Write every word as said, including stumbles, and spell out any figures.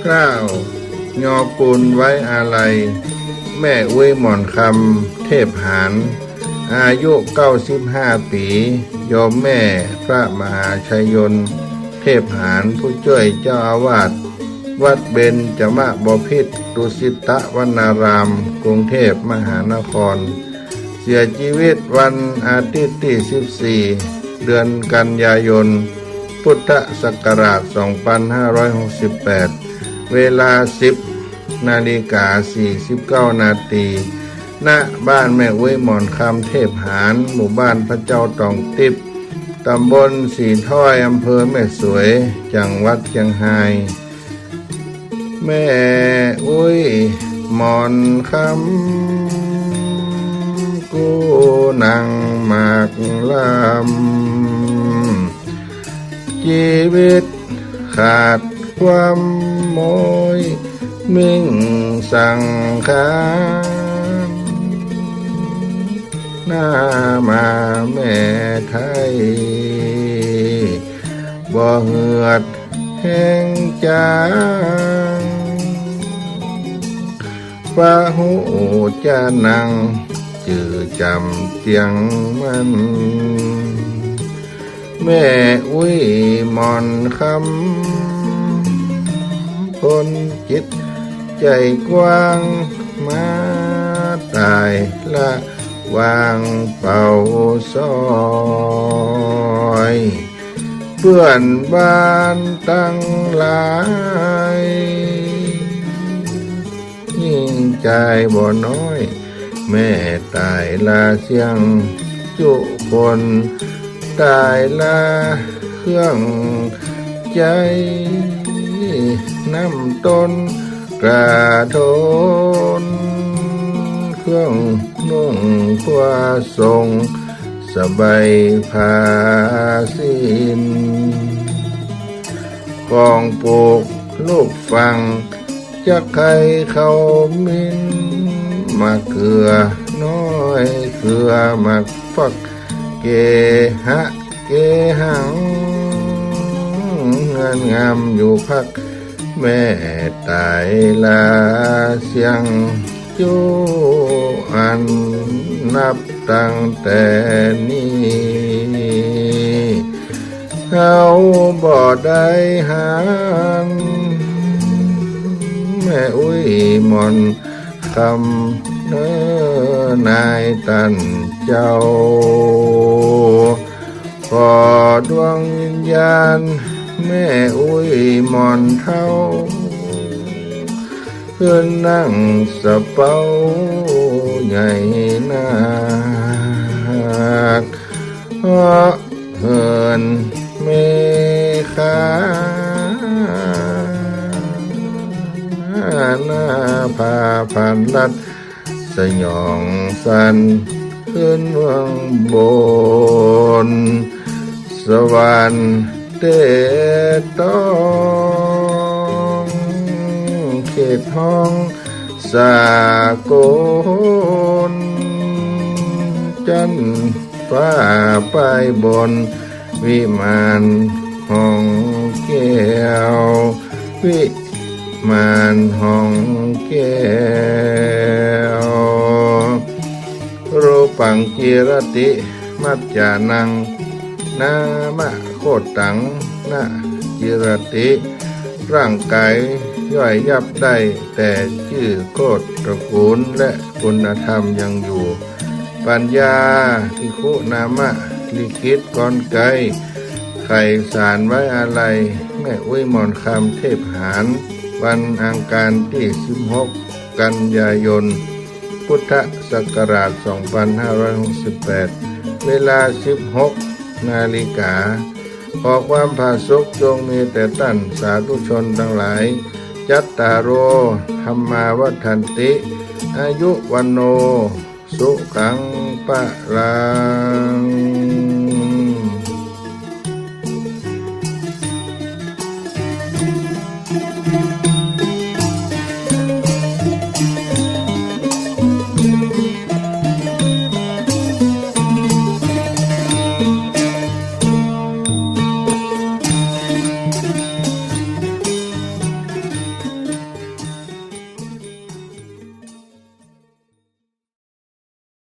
เกล้ายอปูนไว้อาลัย แม่อุ๊ยหม่อนคำ เทพหาน อายุเก้าสิบห้าปี๋ โยมแม่พระมหาชัยยนต์ เทพหาน ผู้จ้วยเจ้าอาวาสวัดเบญจมบพิตร ดุสิตวนาราม กรุงเทพมหานคร เสียจีวิตวันอาทิตย์ตี้สิบสี่ เดือนกันยายน พุทธศักราชสองปันห้าร้อยหกสิบแปด เวลาสิบนาฬิกาสี่สิบเก้านาที ณ บ้านแม่อุ๊ยหม่อนคำ เทพหาน หมู่บ้านพระเจ้าตองติ๊บ ต๋ำบลสี่ถ้อย อำเภอแม่สวย จังหวัดเจียงฮาย แม่อุ๊ยหม่อนคำ กู้นังหมากลำ จีวิตขาดความโมย มิ่งสังขาร หน้ามาแม่ไทย บ่เหือดแฮงจาง ปะหูจะนัง จื้อจ๋ำเตียงมัน แม่อุ๊ยหม่อนคำ คนจิตใจ๋กว้าง มาต๋ายละหว่างเป่าซอย เปื้อนบ้านตังหลาย ยิ่งจายบ่น้อย แม่ต๋ายละเสี้ยงจุคน ต๋ายละเครื่องใจ๊ น้ำต้นกระโถน เครื่องนุ่งผ้าสง สบายผ้าสิ้น ของปลูกลูกฟัง จักไข่ข้าวมิน มะเขือน้อย เขือหมากฟัก เกหะเกหัง เงินงามอยู่พัก แม่ต๋ายละเสี้ยงจุ อันนับตั้งแต่นี้ เฮาบ่ได้หัน แม่อุ๊ยหม่อนคำ เน้อหนายต้านเจ้า ขอดวงวิญญาณ แม่อุ๊ยหม่อนเฒ่า ขึ้นนั่งสะเป๊าใหญ่นัก เหาะเหินเมฆา หน้าผาผ่านลัด สยองสันขึ้นเมืองบน สวรรค์เตตอง เขตห้องสากล จั๊นฟ้าป้ายบน วิมานห้องแก้ว วิมานห้องแก้ว รูปัง กิรติ มัจจานัง นามโคตตัง นะ กิรติ ร่างกายย่อยยับได้ แต่จื้อโคตตระกูลและคุณธรรมยังอยู่ ปัญญา ภิกขุนามะ ลิขิตกลไก ไขสารไว้อาลัย แม่อุ๊ยหม่อนคำ เทพหาน วันอังคารตี้สิบหกกันยายน พุทธศักราชสองปันห้าร้อยหกสิบแปด เวลาสิบหกนาฬิกา ขอความผาสุกจงมีแต่ต้านสาธุชนตังหลาย จัตตาโร ธัมมา วัฑฒันติ อายุ วัณโณ สุขัง พลัง